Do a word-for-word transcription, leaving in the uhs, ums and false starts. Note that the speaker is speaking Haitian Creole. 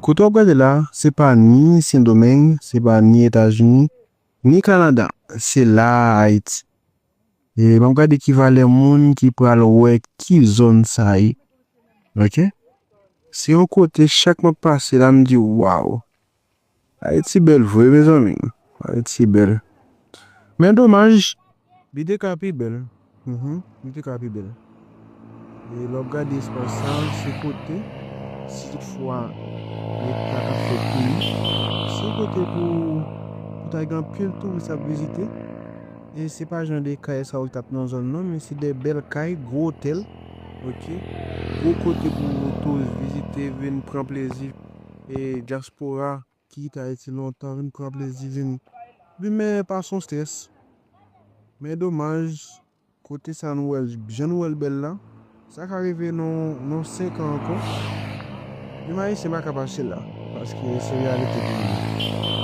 Kote w ap gade la, se pa ni Sendomeng, se pa ni Etazini, ni Kanada. Se la Ayiti. E m ap gade ki valè moun ki pral wè ki zòn sa ye. Ok? Se yon kote, chak m ap pase la, m di, "Waw! Ayiti bèl vre, mezanmi. Ayiti bèl." Men domaj, li te ka pi bèl. Mhm, li te ka pi bèl. E lè w ap gade espas sa, se kote, si toutfwa Leta ap fè pini, se kote pou, pou ta gen anpil touris ap vizite. E se pa jan de kay sa w t ap nan zòn nan, men se de bèl kay, gwo otèl, ok? Gwo kote pou touris vizite, vin pran plezi. E dyaspora ki kite Ayiti lontan, vin pran plezi, vin, vin men pase yon strès. Men domaj, kote sa nou wè l, jan nou wè l bèl la, sa ka rive nan, nan senk an ankò. Menm Ayisyen pa ka pase la, paske se reyalite peyi nou.